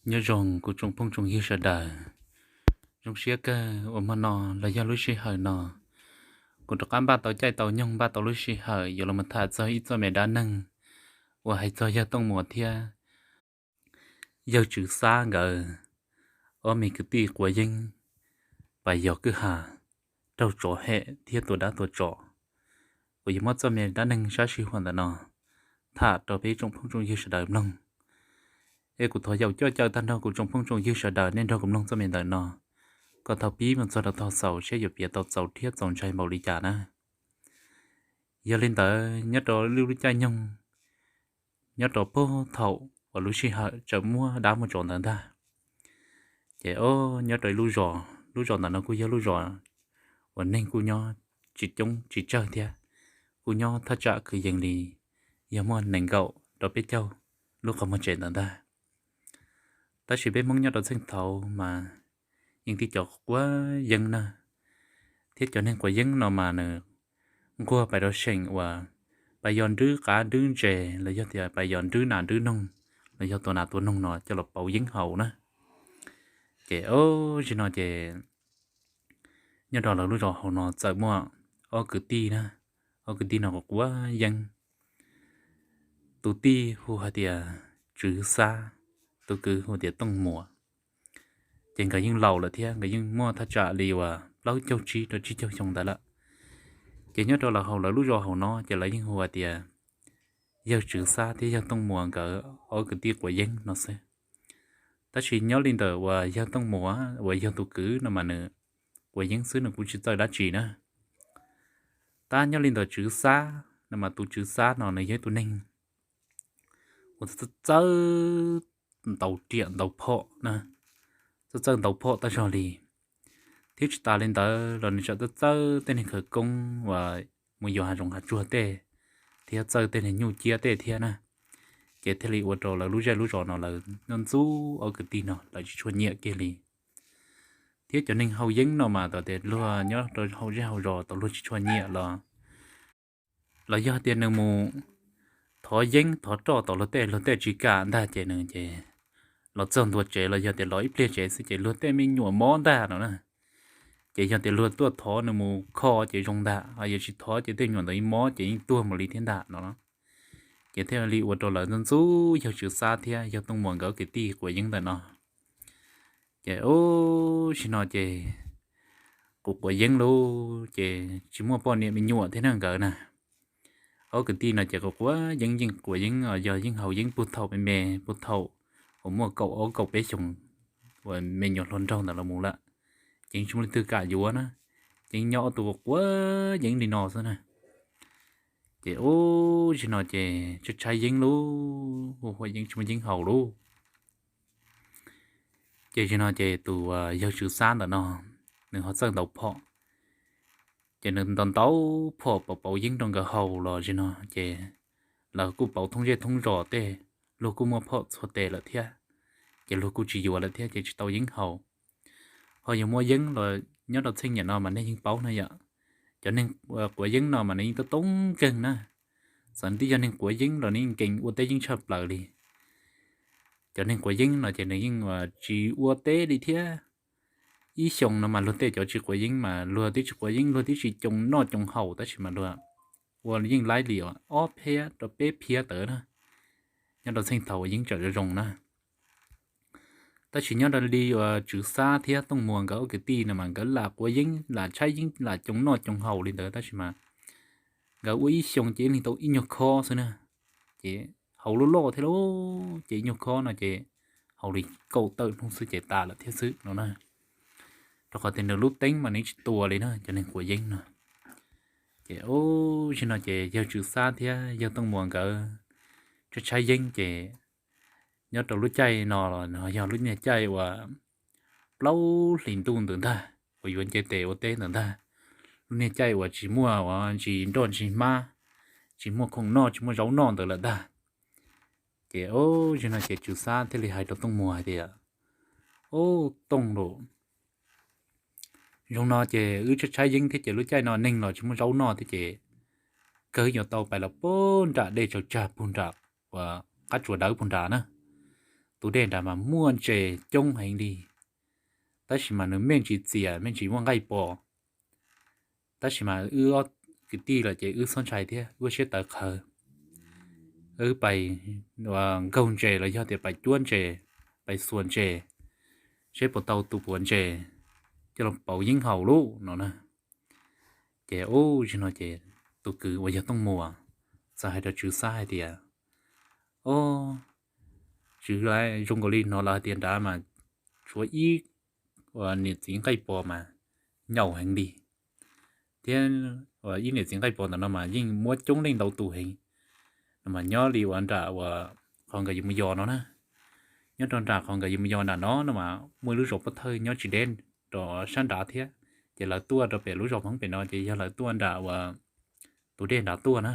Nyob zoo kuv tsoom phooj tsoom ywg sawv daws, zoo siab kawg uas hmo no los yog lub sij hawm no kuv rov qab npaj tau caij tau nyoog npaj tau lub sij hawm yuav los mus tham txog ib txoj me dab neeg uas hais txog yawg Tooj Muas thiab yawg Tswv Xab nkawd ob me kwv tij quav yeeb pas yos kwj ha, raug tsov hem thiab tua dab tua tsov. Kuv yuav muab txoj me dab neeg sab sij huam ntawm no tham rau peb tsoom phooj tsoom ywg sawv daws mloog. Es kuv thov yaum coj caw tag nrho kuv tsoom phooj tsoom ywg sawv daws nej nrog kuv mloog txoj me ntawm no kom thaum pib mus txog rau thaum xaus seb yuav piav tau txaus thiab txaus ntshai npaum li cas na. Yog li ntawd nyob rau lub lub caij nyoog, nyob rau puag thaum uas lub sij hawm tseem muaj dab muaj tsov ntawd ntag, ces o, nyob rau ib lub zos, lub zos ntawm no kuj yog lub zos uas neeg kuj nyob tsis coob tsis tsawg thiab, kuj nyob thaj tsam kwv yees li yog muaj nees nkaum rau peb caug lub qhov muag tsev ntawd ntag. Tab sis peb Hmoob nyob rau txheej thaud mas yeej tib cov quav yeeb na, thiab cov neeg quav yeeb no mas nws nquag pais rau seem uas pais yos nrwb qav nrwb ntses los yog tias pais yos nrwb nas nrwb noog los yog tua nas tua noog no coj los pauv yeeb haus na. Ces o, zim no ces nyob rau lawv lub zos hauv no txawm muaj ob kwv tij na, ob kwv tij no quav quav yeeb. Tus tij hu hais tias Tswv Xab, tus kwv hu tias Tooj Muas. Ces nkawd yeej laus lawm thiab nkawd yeej muaj thaj tsam li uas plaub caug tsib rau tsib caug xyoo ntawd lawm. Ces nyob rau lawv hauv lawv lub zos hauv no ces lawv yeej hu hais tias yawg Tswv Xab thiab yawg Tooj Muas nkawd ob kwv tij quav yeeb no xwb. Tab sis nyob li ntawm uas yawg Tooj Muas uas yog tus kwv no mas nws quav yeeb xwb nws kuj tsis txawj dab tsi na. Tab nyob li ntawm Tswv Xab no mas tus Tswv Xab no nws yog ib tug neeg uas txawj ntaus riam ntaus phom na, txawj txawj ntaus phom tag zog li. Thiab tsis tas li ntawd los nws tseem txawj txawj tej neeg khawv koob uas mus yos hav zoov hav tsuag tej, thiab txawj tej neeg nyuj ciab tej thiab na. Ces thiaj li ua rau lawv lub zej lub zos no lawv ntxub ntxub ob kwv tij no lawv tsis tshua nyiam kiag li. Thiab cov neeg haus yeeb no mas tau tias luag nyob rau hauv zej hauv zos tau luag tsis tshua nyiam los los yog tias nws mus thov yeeb thov roj tom luag tej luag tej tsis kam ntag ces nws ces los txog ntua tsev los yog tias los ib pliag tsev xwb ces luag tej me nyuam mob ntag no na. Ces yog tias luag tuaj thov nws mus kho ces zoo ntag, ho yog tsis thov ces tej nyuam ntawd mob ces yeej tuag mus li thiab ntag no. Ces thiaj li ua rau lawv ntxub ntxub yawg Tswv Xab thiab yawg Tooj Muas nkawd kwv tij quav yeeb ntawm no. Ces ub, sim no ces kuv quav yeeb lauj ces tsis muaj poj niam me nyuam thiab na nkawd na. Ob kwv tij no ces quav quav yeeb yeej quav yeeb yog yeej haus yeeb puag thaum me me puag thaum uas muaj kaum ob kaum peb xyoos uas me nyuam hluas nraug ntawd los mus lawm, ces tsis muaj leej twg kam yuav na, ces nyob ob tug quav yeeb li no xwb na. Ces ub, sim no ces tshaib tshaib yeeb lauj, quav yeeb tsis muaj yeeb haus lauj. Ces sim no ces tus yawg Tswv Xab ntawm no nws ho txawj ntaus phom, ces nws ntaus ntaus phom pauv pauv yeeb rau nkawd haus los sim no ces lawv kuj pauv thoob zej thoob zos tej, luag kuj muaj phom txhua tes lawm thiab, ces luag kuj tsis yuav lawm thiab ces tsis tau yeeb haus. Ho yog muaj yeeb los nyob rau txheej niam no mas nej yeej paub na yom, cov neeg quav yeeb no mas nws yeej toob toob nkeeg na. Txawm twb yog neeg quav yeeb los nws yeej nkees ua teb yeeb tshaj plaws li. Cov neeg quav yeeb no ces nws yeej tsis ua teb li thiab. Ib xyoos no mas luag tej cov tsis quav yeeb mas luag twb tsis quav yeeb luag twb tsis coo noj coo haus tab sis mas luag ua yeej laib li ob phiab rau peb phiab tawd na, nyob rau txheej thaum uas yeeb tseem zoo zoo na. Tab sis nyob rau li uas Tswv Xab thiab Tooj Muas nkawd ob kwv tij no mas nkawd lam quav yeeb lam tshaib yeeb lam coo noj coo haus li ntawd tab sis mas nkawd ua ib xyoos ces ib leeg tau ib nyuag khob xwb na. Ces haus loj loj thiab lauj, ces ib nyuag khob no ces haus li kaum tawm hnub xwb ces tas lawm thiab xwb no na. Rau qhov tias nws lub teeb mas nws tsis tua li na cov neeg quav yeeb no. Ces ub, sim no ces yawg Tswv Xab thiab yawg Tooj Muas nkawd tshaib tshaib yeeb ces nyob rau lub caij no los nws yog lub niag caij uas plaub hlis ntuj ntawd ntag uas yuav nce tes ua teb ntawd ntag. Lub niag caij uas tsis muaj uas ntsis nroj ntsis hmab, tsis muaj khoom noj tsis muaj zaub noj ntawd lawm ntag. Ces ub, sim no ces Tswv Xab thiaj li hais rau Tooj Muas hais tias, Ub, Tooj lauj, zoo no ces wb tshaib tshaib yeeb thiab ces lub caij no neeg los tsis muaj zaub noj thiab ces kawg yuav tau pais los puag nram dej tsaws tsag puag nram uas qab tsuas dawb puag nrad na. tus dej nrad mas muaj ntses coob heev li, tab sis mas nws me ntsis txias me ntsis muaj nqaij pos. Tab sis mas wb ob kwv tij lawm ces wb txhob ntshai thiab, wb siab tawv qhawv. Wb pais nkaug ntses los yog tias pais cuab ntses, pais xuas ntses, seb puas tau tus puav ntses coj los pauv yeeb haus lauj no na. Ces ub, zaum no ces tus kwv uas yog Tooj Muas txawm hais rau Tswv Xab hais tias, Ob, Tswv, zoo nkaus li hnov lawv hais tias nrad mas tshuav ib niam txiv nqaij pos mas nyaum heev li, thiab ib niam txiv nqaij pos ntawm no mas yeej muab coob leej ntau tus heev no mas nyob li uas nram uas qhov nkawd yuav mus yos no na. Nyob rau nram qhov nkawd yuav mus yos nram no no mas muaj ib lub zos pov thawj nyob tsis deb rau sab nrad thiab, ces lawv tuaj rau pem lub zos Hmoob pem no ces yog lawv tuaj nram uas tus dej nrad tuaj na.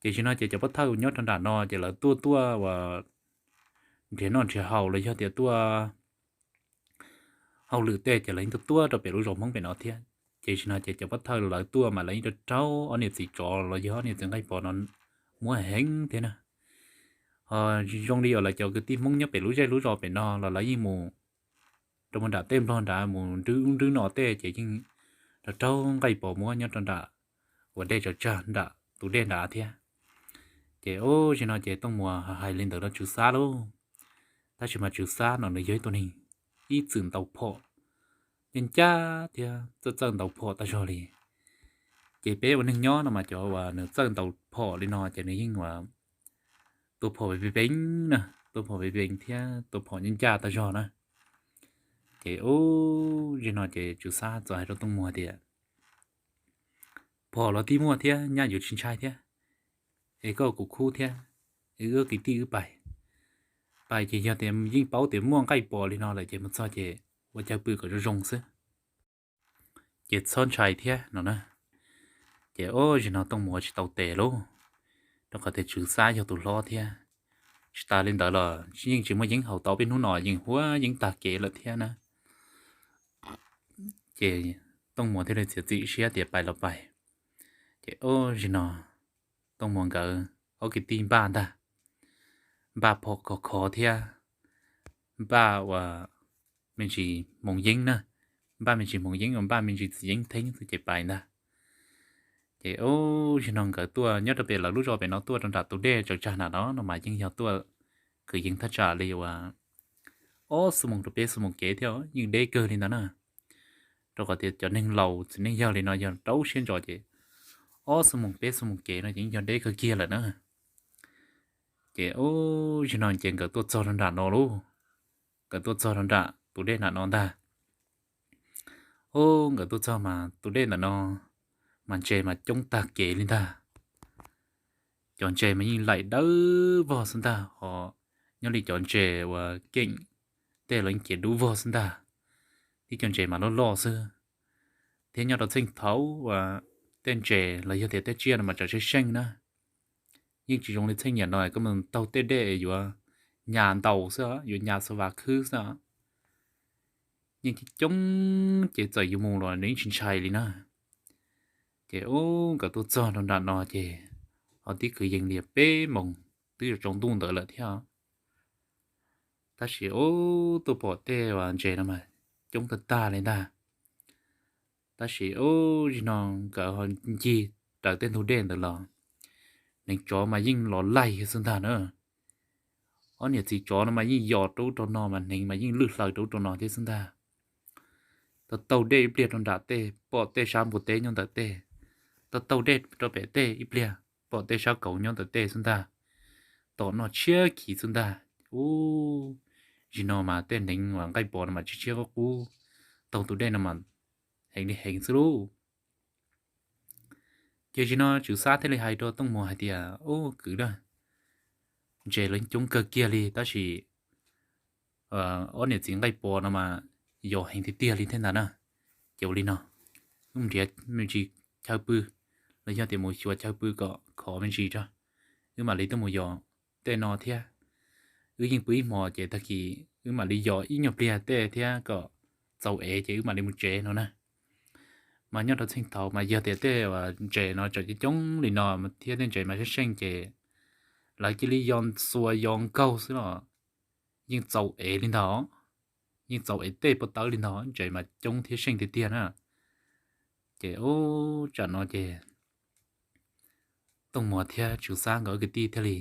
Ces zaum no ces cov pov thawj nyob rau nram no ces lawv tuaj tuaj uas nrhiav noj nrhiav haus los yog tias tuaj hauj lwm tej ces lawv yeej tuaj tuaj rau pem lub zos Hmoob pem no thiab. Ces zaum no ces cov pov thawj lawv tuaj mas lawv yeej rau raug ob niam txiv tsov los yog ob niam txiv nqaij pos no muab heev thiab na. Ho zoo li uas lawv cov kwv tij Hmoob nyob pem lub zej lub zos pem no los lawv yeej mus rau mus nram tej Nplog nrad mus nrwb ub nrwb no tej ces yeej rau raug nqaij pos muab nyob rau nram uas dej tsaws tsag nram tus dej nrad thiab. Ces ub, zaum no ces Tooj Muas hais li ntawd rau Tswv Xab lauj. Tab sis mas Tswv Xab no nws yog ib tug neeg ib txwm ntaus phom ncaj ncaj thiab txawj txawj ntaus phom tag zog li. Ces peb ua neeg nyob no mas cov uas nws txawj ntaus phom li no ces nws yeej ua tua phom pem pem na, tua phom pem pem thiab tua phom ncaj ncaj tag zog na. Ces ub, zaum no ces Tswv Xab txawm hais rau Tooj Muas tias, Phom los twb muaj thiab, nyaj yuav tsis ntshai thiab, es koj kuv khub thiab, wb kwv tij wb pais. Pais ces yog tias yeej paub tias muaj nqaij pos li no lawm ces mus txog ces ua chaw pw kom zoo zoo xwb, ces txhob ntshai thiab no na. Ces ub, zaum no Tooj Muas tsis tau tes lauj, rau qhov tias Tswv Xab yog tus hlob thiab. Tsis tas li ntawd los yeej tsis muaj yeeb haus tau, peb hnub no yeej huab yeeb tag kev lawm thiab na. Ces Tooj Muas thiaj li txiav txim siab tias pais los pais. Ces ub, zaum no Tooj Muas nkawd ob kwv tij npaj ntag, npaj phom khov khov thiab npaj ua me ntsis hmoov yeeb na, npaj me ntsis hmoov yeeb uas npaj me ntsis txiv yeeb theeb xwb ces pais ntag. Ces ub, zaum no nkawd tuaj nyob rau pem lawv lub zos pem no tuaj rau nram tus dej tsaws tsag nram no no mas yeej yog tuaj kwv yees thaj tsam li uas ob xuab moos rau peb xuab moos kev thiab, yeej deb kawg li ntawd na. Rau qhov tias cov neeg laus txiv neej yawg li no yog rau siab ntso ces ob xuab moos peb xuab moos kev no ces yeej yog deb kawg kiag lawm na. Ces ub, zaum no ces nkawd tuaj txog rau nram no lauj, nkawd tuaj txog rau nram tus dej nram no ntag. Ub, nkawd tuaj txog mas tus dej ntawm no mas ntses mas coob tag kev li ntag. Cov ntses mas yeej laim dawb vog xwb ntag, ho nyob li cov ntses uas keem tej los yeej ciav dub vog xwb ntag, thiab cov ntses mas loj loj xwb. Thiab nyob rau txheej thaud uas tej ntses los yog tias tej tsiaj no mas tsawm seej seej na, yeej tsis zoo li txheej niaj no koj mus taug tej dej yuav nyas ntaus xwb, yuav nyas xa vas khwb xwb. Yeej coob coob ces txawm yus mus los nws yeej tsis ntshai li na. Ces ub, nkawd tuaj txog rau nram no ces ho twb kwv yees li peb moos twb yuav tsaus ntuj ntawd lawm thiab. Tab sis ub, tuaj pom tej uas ntses no mas coob tag tag li ntag. Tab sis ub, zaum no nkawd ho ncig raws tej ntug dej ntawd los, neev tsov mas yeej los laig xwb ntag na. Ob niam txiv tsov no mas yeej yos rau ub rau no mas hneev mas yeej lwj hlaws rau ub rau no thiab xwb ntag. Taug taug dej ib pliag rau nram tej pom tej sab npua teb nyob ntawm tej, taug taug dej rau pem tej ib pliag pom tej sab kauv nyob ntawm tej xwb ntag. Tom noj tshiab khiv xwb ntag. Ub, zaum no mas tej hneev uas nqaij pos no mas tshiab tshiab qub qub, taug tus dej no mas heev li heev xwb lauj. Ces zaum no Tswv Xab thiaj li hais rau Tooj Muas hais tias, Ub kwv na, ntses los coob kawg kiag li tab sis ob niam txiv nqaij pos no mas yos heev tiag tiag li thiab ntag na. Ces ua li no, wb mus nrhiav me ntsis chaw pw, los yog tias mus xyuas chaw pw kom khov me ntsis tso, wb mam li tuaj mus yos tej no thiab. Wb yeej pw ib hmos ces tag kis wb mam li yos ib nyuag pliag tej thiab kom txaus ev ces wb mam li mus tsev no na. Mas nyob rau txheej thaud mas yog tias tej ntses no tseem coob coob li no thiab tej ntses mas seej seej ces lawv cia li yos xuas yos nkaug xwb los yeej txaus ev li ntawd, yeej txaus ev tej pob tawb li ntawd, ntses mas coob thiab seej tiag tiag na. Ces ub, tsam no ces Tooj Muas thiab Tswv Xab nkawd kwv tij thiaj li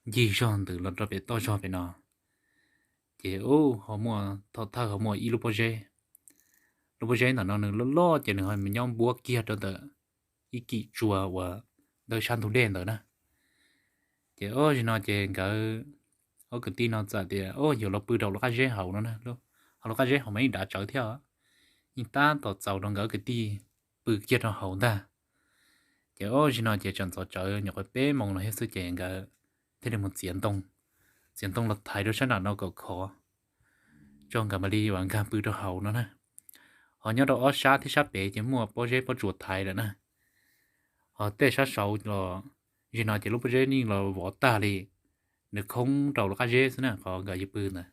ncig zog ntawd los rau pem toj zog pem no. Ces ub, ho muaj, thawj thawj ho muaj ib lub pob zeb. Lub pob zeb ntawm no nws loj loj ces nws ho nyob npuab kiag rau ntawm ib kim tsua uas ntawm sab ntug dej ntawd na. Ces ub, zaum no ces nkawd ob kwv tij no txawm tias, Ub, yuav los pw rau lub qab zeb hauv no na. Ho lub qab zeb hauv mas yeej dav tsawv thiab, yeej tab tom txaus rau nkawd ob kwv tij pw kiag rau hauv ntag. Ces ub, zaum no ces tseem ntxov tsawv nyuam qhuav peb moos no thiab xwb ces nkawd thiaj li mus txiav ntoo, txiav ntoo los thaiv rau sab nram no kom khov, tso nkawd mam li uas nkag pw rau hauv no na. Ho nyob rau ob sab thiab sab pem ces muaj pob zeb pob tsuas thaiv lawm na. Ho tej sab saud los, zaum no ces lub pob zeb yeej los vov tag li, nws khoob rau lub qab zeb xwb na qhov nkawd yuav pw ntawd.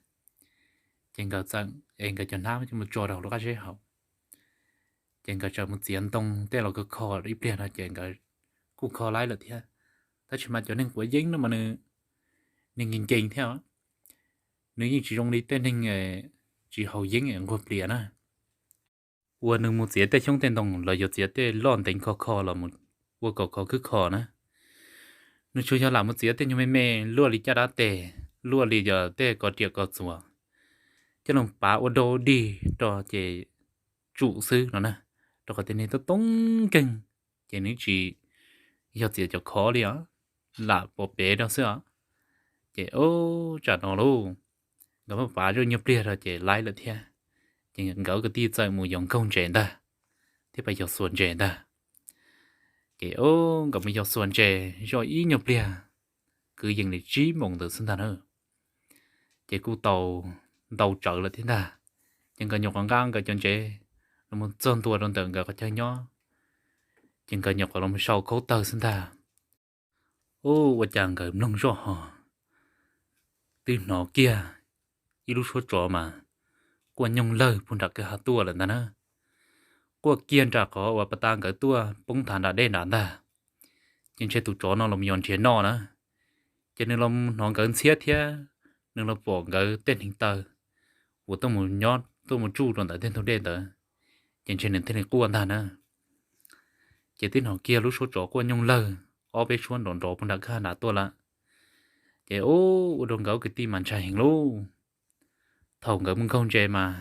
Ces nkawd txawm es nkawd cov hnab coj mus tso rau hauv lub qab zeb hauv. Ces nkawd txawm mus txiav ntoo tej los kho kho ib pliag no ces nkawd kuj kho laib lawm thiab. Tab sis mas cov neeg quav yeeb no mas nws, nws nkees nkees thiab, nws yeej tsis zoo li tej neeg tsis haus yeeb nquag plias na. Uas nws mus txiav tej xyoob tej ntoo los yuav txiav tej loj nteev kho kho los ua kom khov khwb kho na. Nws tsuas yog lam mus txiav tej nyuag me me luaj li caj dab tes, luaj li yog tej ko riam ko txuas, coj los pav ua dau dig rau ces tsum xwb no na, rau qhov tias neeg tub tub nkeeg, ces nws tsis yog txiav cov khov li os, lam pov pev rau xwb os. Ces ub, tsam no lauj, nkawd muab pav zoj nyuag pliag rau ces laib lawm thiab. Ces nkawd kwv tij txawm mus yos nkaug ntses ntag, thiab pas yos xuas ntses ntag. Ces ub, nkawd mus yos xuas ntses zoj ib nyuag pliag, kwv yees li tsib moos ntawd xwb ntag na. Ces kuj tau ntau tsawv lawm thiab ntag. Ces nkawd nyuam qhuav nqa nkawd cov ntses los mus txog ntua rau ntawm nkawd qhov chaw nyob, ces nkawd nyuam qhuav los mus sau khaub tawg xwb ntag. Ub, ua cas nkawd mloog zoj ho twb hnov kiag ib lub suab tsov mas quaj nyooj lawg puag nram kwj ha tuaj lawm ntag na. Quaj kiag nram qhov uas pas tas nkawd tuaj poob thav nram dej nram ntag. Ces ntshe tus tsov no los yos nrhiav noj na. Ces nws los hnov nkawd ntxhiab thiab nws los pom nkawd tej hneev taw uas tuaj mus nyob tuaj mus tsuj rau ntawm tej ntug dej ntawd, ces ntshe nws thiaj li quaj ntag na. Ces twb hnov kiag lub suab tsov quaj nyooj lawg ob peb suab nrov nrov puag nram kwj ha nram tuaj lawm. Ces ub, ua rau nkawd kwv tij mas ntshai heev lauj. Thaum nkawd mus nkaug ntses mas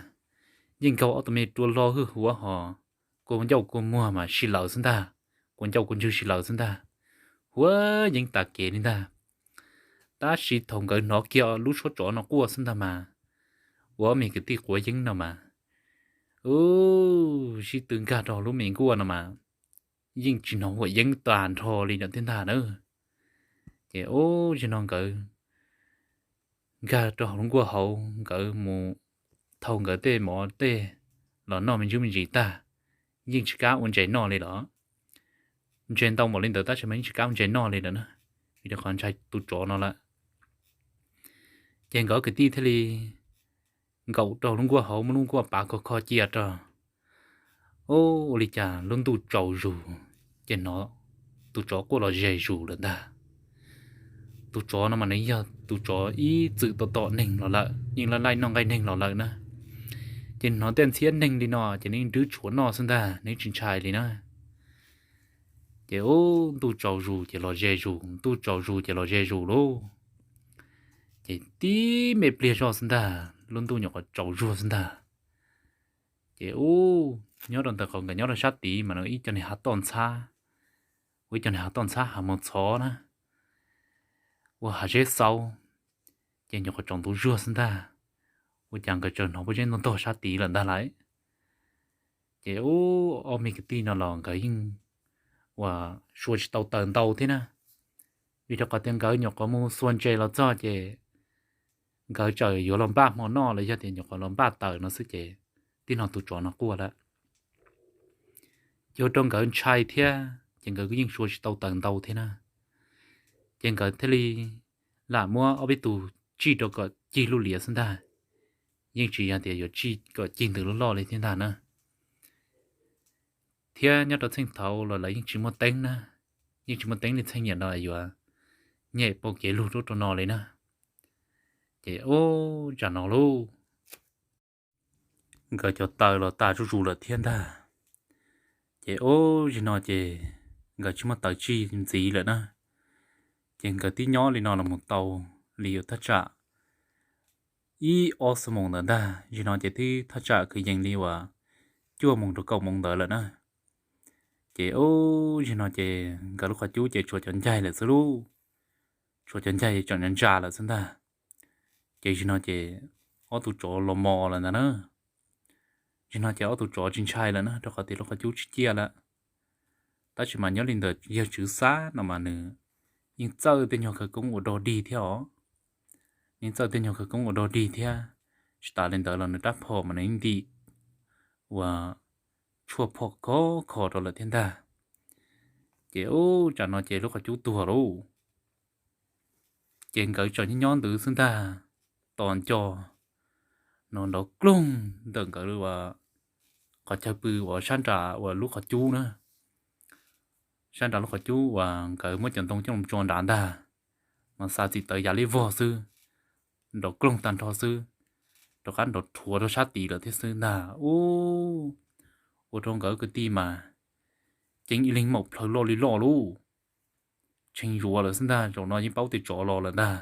yeej nkaug ob tug me rua hlo hwj huav ho, kua ncauj kua muag mas si lawv xwb ntag, kua ncauj kua ntswg si lawv xwb ntag, huav yeeb tas kev li ntag. Tab sis thaum nkawd hnov kiag lub suab tsov no quaj xwb ntag mas, ua ob me kwv tij quav yeeb no mas, ub, sib tw nkag rau lub me nkuaj no mas yeej tsis hnov huam yeeb tas nrho li lawm thiab ntag na. Ces ub, zaum no nkawd nkag rau hauv lub nkuaj hauv, nkawd mus thau nkawd tej mov tej los noj me ntsis me ntsis tag, yeej tsis kam ua ntses noj li lawm. Ntses ntau npaum li ntawd tab sis mas yeej tsis kam ua ntses noj li lawm na, vim rau qhov ntshai tus tsov no lawm. Ces nkawd ob kwv tij thiaj li nkaum rau lub nkuaj hauv, muab lub nkuaj pav kho kho cia rau. Ub, ua li cas lub ntuj tsaus zus, ces hnov tus tsov quaj los ze zus lawm ntag. Tus tsov no mas nws yog tus tsov ib txwm tom tom neeg los lawm, yeej laij laij noj nqaij neeg los lawm na. Ces hnov tej ntxhiab neeg li no ces nws yeej nrwb tshuav noj xwb ntag, nws tsis ntshai li na. Ces ub, ntuj tsaus zus ces los ze zus, ntuj tsaus zus ces los ze zus lauj. Ces tib me pliag zoj xwb ntag, lub ntuj nyuam qhuav tsaus zuag xwb ntag. Ces ub, nyob rau ntawm qhov nkawd nyob rau sab tid mas ib co niag hav toj ntxhab, ua ib co niag hav toj ntxhab hav mos txhov na, ua hav zeb xaub, ces nyuam qhuav tsaus ntuj zuag xwb ntag. Ua cas nkawd tsaws hnov pob zeb ntog ntog sab tid lawm ntag lauj. Ces ub, ob me kwv tij no los nkawd yeej uas suav tsis tau taws ntau thiab na, vim rau qhov tias nkawd nyuam qhuav mus xuas ntses los txog ces nkawd txawm yuav los npaj hmo noj los yog tias nyuam qhuav los npaj taws no xwb ces twb hnov tus tsov no quaj lawm. Ces ua rau nkawd ntshai thiab ces nkawd kuj yeej suav tsis tau taws ntau thiab na. Ces nkawd thiaj li lam muab ob peb tug tsij rau kom cig lub liav xwb ntag, yeej tsis yog tias yuav tsij kom cig ntws loj loj li thiab ntag na. Thiab nyob rau txheej thaud los lawv yeej tsis muaj teeb na, yeej tsis muaj teeb li txheej niaj no yuav nyem pom kev lug rau rau no li na. Ces ub, tsam no lauj, nkawd cov taw los tas zuj zus lawm thiab ntag. Ces ub, zaum no ces nkawd tsis muaj taw tsij ntxiv lawm na. Ces nkawd twb nyob li no los mus tau li yuav thaj tsam ib ob xuab moos ntawd ntag. Zaum no ces twb thaj tsam kwv yees li uas cuaj moos rau kaum moos ntawd lawm na. Ces ub, zaum no ces nkawd lub qhov cub ces tshuav cov ncaig lawm xwb lauj. Tshuav cov ncaig tseem ntsa ntsa lawm xwb ntag. Ces zaum no ces ob tug tsov los mos lawm ntag na. Zaum no ces ob tug tsov tsis ntshai lawm na, rau qhov tias lub qhov cub tsis ciaj lawm. Tab sis mas nyob li ntawm yawg Tswv Xab no mas nws yeej txawj tej nyuag khawv koob ua dog dig thiab os. Yeej txawj tej nyuag khawv koob ua dog dig thiab. Tsis tas li ntawd los nws rab phom mas nws yeej ntim uas tshuaj phom khov kho rau lawm thiab ntag. Ces ub, tsam no ces lub qhov cub tuag lauj. Ces nkawd tseem nyob nyob ntawd xwb ntag, tos nco no nrov kloog ntawm nkawd qhov chaw pw uas sab nram uas lub qhov cub na, sab nram lub qhov cub uas nkawd muab cov ntoo coj los tso nrad ntag, mas xa txim tawv yav liab vog xwb, nrov kloog tag nrho xwb, rov qab nrov rhuav rau sab tid lawm thiab xwb ntag. Ub, ua rau nkawd kwv tij mas ceeb ib leeg maum plhaw loj li loj lauj. Tshee zuav lawm xwb ntag, zaum no yeej paub tias tsov los lawm ntag.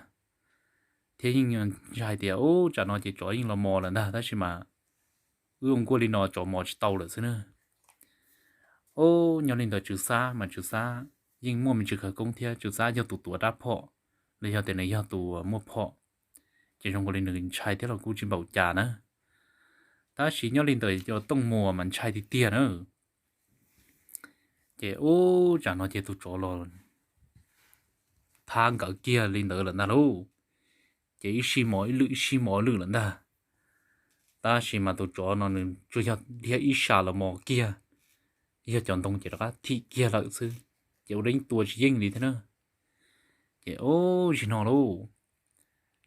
Thiab yeej ntshai tias ub, tsam no ces tsov yeej los mos lawm ntag, tab sis mas wb ua nkuaj li no tsov mos tsis tau lawm xwb na. Ub, nyob li ntawm Tswv Xab mas Tswv Xab yeej muaj me ntsis khawv koob thiab, Tswv Xab yog tus tuav rab phom, los yog tias nws yog tus muaj phom, ces zoo nkaus li nws ntshai thiab los kuj tsis npaum cas na. Tab sis nyob li ntawm cov Tooj Muas mas ntshai tiag tiag na. Ces ub, tsam no ces tus tsov los thab nkawd kiag li ntawd lawm ntag lauj. Ces ib sij mos ib lwm ib sij mos ib lwm lawm ntag. Tab sis mas tus tsov no nws tsuas yog dhia ib sab los mos kiag, yog cov ntoo ces rov qab thim kiag lawm xwb, ces ua rau yeej tua tsis yeej li thiab na. Ces ub, zaum no lauj,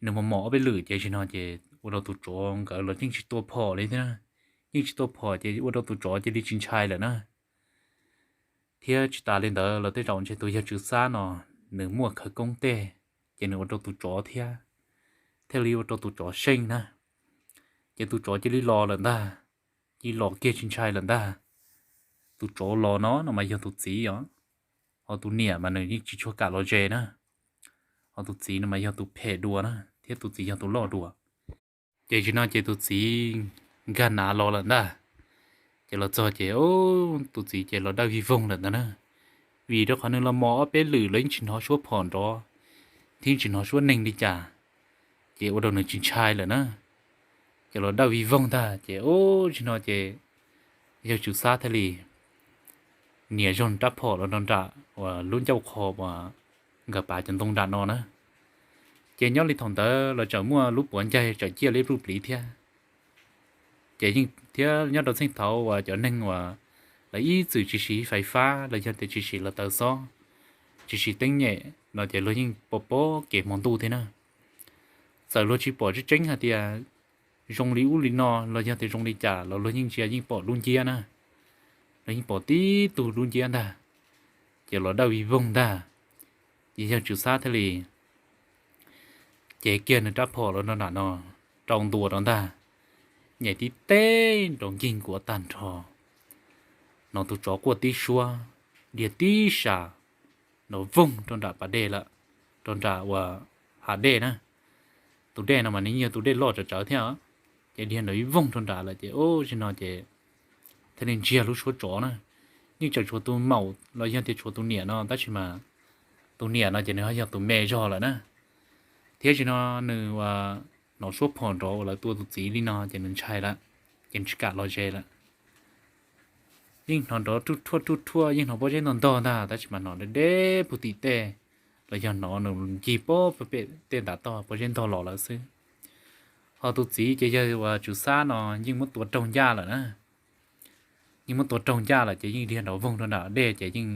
nws mos mos ob peb lwm ces zaum no ces ua rau tus tsov nkawd los yeej tsis tua phom li thiab na. Yeej tsis tua phom ces ua rau tus tsov cia li tsis ntshai lawm na. Thiab tsis tas li ntawd los tej zaum ntshe tus yawg Tswv Xab no nws muaj khawv koob tej, ces nws ua rau tus tsov thiab, thiaj li ua rau tus tsov seej na. Ces tus tsov cia li los lawm ntag, cia li los kiag tsis ntshai lawm ntag. Tus tsov los no no mas yog tus txiv os, ho tus niam mas nws yeej tsis tshua kam los ze na. Ho tus txiv no mas yog tus phem dua na, thiab tus txiv yog tus loj dua. Ces zaum no ces tus txiv nkag nav los lawm ntag. Ces los txog ces tus txiv ces los dawj vij voog lawm ntag na. Vim rau qhov nws los mos ob peb lwm los yeej tsis hnov suab phom nrov, thiab tsis hnov suab neeg li cas, ces ua rau nws tsis ntshai lawm na. Ces los dawj vij voog ntag ces ub, zaum no ces yawg Tswv Xab thiaj li nias zog rab phom los rau nram uas lub ncauj qho uas nkawd pav cov ntoo nram no na. Ces nyob li thaum ntawd los tseem muaj lub puav ncaig tseem ciaj li pluj pliv thiab. Ces yeej thiab nyob rau txheej thaud uas cov neeg uas lawv ib txwm tsis siv fais fab los yog tias tsis siv lawv taws xob, tsis siv teeb nyem no ces luag yeej pom pom kev hmo ntuj thiab na. Txawm luag tsis pom tseeb tseeb hais tias zoo li ub li no los yog tias zoo li cas los luag yeej ntsia yeej pom lub nciab na. Luag yeej pom tib tug lub nciab ntag, ces los dawj vij voog ntag. Ces yawg Tswv Xab thiaj li cev kiag nws rab phom los rau nram no, rau ntua rau ntag, nyem tib teg nrov nkig nkuav tag nrho. No tus tsov quaj tib suab, dhia tib sas, nrov voog rau nram pas dej lawm, rau nram uas hav dej na. Tus dej no mas nws yog tus dej loj tsawv tsawv thiab, ces dhia nrov ib voog rau nram lawm ces ub, zaum no ces thiaj li ntsiag lub suab tsov na. Yeej tseem tshuav tus maum los yog tias tshuav tus niam no, tab sis mas tus niam no ces nws ho yog tus me zog lawm na. Thiab zaum no nws hnov suab phom nrov uas lawv tua tus txiv li no ces nws ntshai lawm, ces nws tsis kam los ze lawm. Yeej hnov nrov ruj rhuaj ruj rhuaj, yeej hnov pob zeb ntog ntog ntag, tab sis mas hnov deb deb puag tim tej, los yog hnov nws ncig pob pem tej ntav toj pob zeb ntog los lawm xwb. Ho tus txiv ces yawg uas Tswv Xab no yeej muab tua raug ncaj lawm na. Yeej muab tua raug ncaj lawm ces yeej dhia nrov voog rau nram dej ces yeej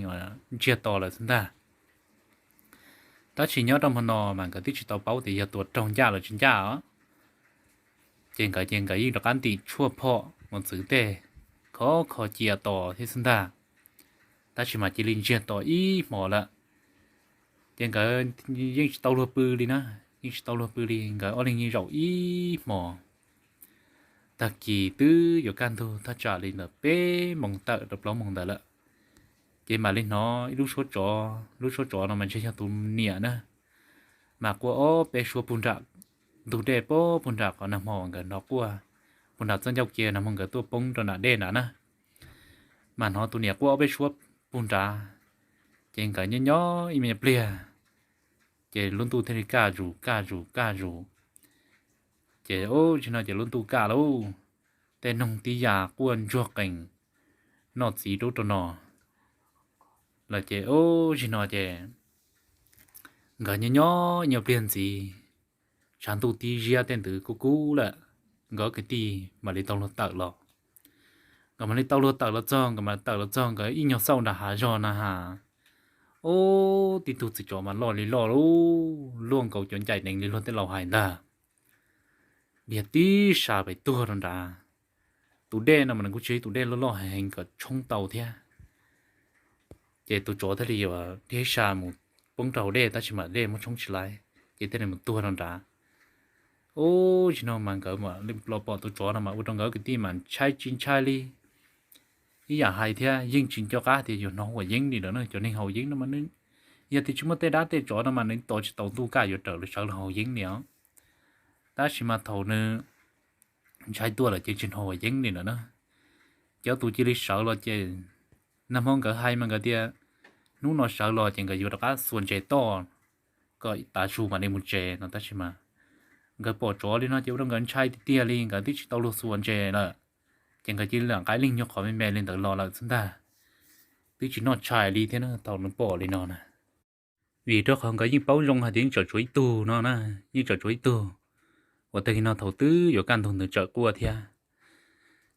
ntsiag to lawm xwb ntag. Tab sis nyob rau hmo no mas nkawd twb tsis tau paub tias yog tua raug ncaj los tsis ncaj os. Ces nkawd ces nkawd yeej rov qab ntim tshuaj phom mus txwv tej, khov kho cia tos thiab xwb ntag. Tab sis mas cia li ntsiag to ib hmo lawm. Ces nkawd yeej tsis tau luag pw li na, yeej tsis tau luag pw li, nkawd ob leeg yeej zaum ib hmos. Tag kis twb yuav kaj ntug thaj tsam li ntawm peb moos tawm rau plaub moos ntawd lawm. Ces mam li hnov ib lub suab tsov, lub suab tsov no mas ntshe yog tus niam na, mas quaj ob peb suab puag nram ntug dej, puag nram qhov nag hmo nkawd hnov quaj, puag nram txoj ncauj ke nag hmo nkawd tuaj poob rau nram dej nrad na. Mas hnov tus niam quaj ob peb suab puag nrad, ces nkawd nyob nyob ib me pliag, ces lub ntuj thiaj li kaj zus kaj zus kaj zus. Ces ub, tsis no ces lub ntuj kaj lauj, tej noog tib yam quaj ntsuag qees noj txiv rau ub rau no lawm. Ces ub, tsis no ces nkawd nyob nyob ib nyuag pliag ntxiv, tshav ntuj tib ziab tej ntawd kuj kub lawm, nkawd kwv tij mam li tau luag tawm los. Nkawd mam li tau luag tawm los txog, nkawd mam tawm los txog nkawd ib nyuag xauj nram hav zog na has, ub, tib tug txiv tsov mas loj li loj lauj, luaj nkaus cov ncaim nees li luag tej laus hais ntag. Ntiag tib sab pem tuag rau nrad. Tus dej no mas nws kuj tsis yog ib tus dej loj loj heev kom tshoob tau thiab. Ces tus tsov thiaj li yuav dhia sab mus poob rau hauv dej, tab sis mas dej muab tshoob tsis laiv, ces thiaj li mus tuag rau nrad. Ub, tsis no mas nkawd mam li los pom tus tsov no mas ua rau nkawd kwv tij mas ntshai tsis ntshai li. Ib yam hais thiab yeej tsis nco qab tias yuav hnov huam yeeb li lawm na, cov neeg haus yeeb no mas, yog tias tsis muaj tej dab tej tsov no mas nws tos tsis tau ntuj kaj yuav raws li sawv los haus yeeb li os. Tab sis mas thaum nws ntshai tuaj lawm ces tsis hnov huam yeeb li lawm na. Ces ob tug cia li sawv los ces nag hmo nkawd hais mas nkawd tias hnub no sawv los ces nkawd yuav rov qab xuas ntses toj kom tav su mam li mus tsev no, tab sis mas nkawd pom tsov li no ces ua rau nkawd ntshai tiag tiag li, nkawd twb tsis tau luag xuas ntses lawm. Ces nkawd cia li lam nqa ib leeg nyuag qhov me me li ntawd los lawm xwb ntag. Twb tsis noj tshais li thiab na thaum nws pom li no na. Vim rau qhov nkawd yeej paub zoo hais tias yeej tsawm tshuav ib tug no na, yeej tsawm tshuav ib tug uas tag kis no thaum twb yuav kaj ntug ntawd tsawm quaj thiab.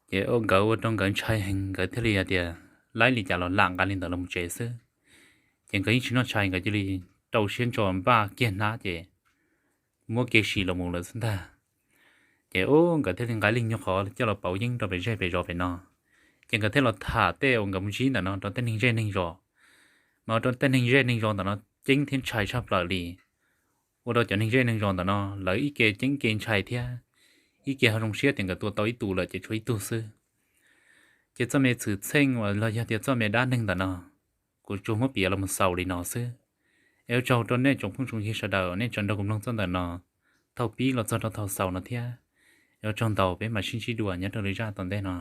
Ces nkawd ua rau nkawd ntshai heev, nkawd thiaj li hais tias laib li cas los lam nqa li ntawd los mus tsev xwb. Ces nkawd yeej tsis noj tshais, nkawd cia li rau siab ntso npaj kiag hnab ces muab kev sim los mus lawm xwb ntag. Ces ub, nkawd thiaj li nqa ib leeg nyuag qhov coj los pauv yeeb rau pem zej pem zos pem no. Ces nkawd thiaj los tham tej uas nkawd mus ntsib ntawm no rau tej neeg zej neeg zos. Mas ua rau tej neeg zej neeg zos ntawm no ceeb thiab ntshai tshaj plaws li. Ua rau cov neeg zej neeg zos ntawm no lawv ib ke ceeb ke ntshai thiab ib ke ho zoo siab tias nkawd tua tau ib tug lawm ces tshuav ib tug xwb. Ces txoj me txwm txheej uas los yog tias txoj me dab neeg ntawm no, kuv tsuas muab piav los mus xaus li no xwb. Es ua tsaug rau nej tsoom phooj tsoom ywg sawv daws nej tseem nrog kuv mloog txoj ntawm no thaum pib los txog rau thaum xaus no thiab. Es ua tsaug ntau, peb mam sib ntsib dua nyob rau lwm zaj tom ntej no.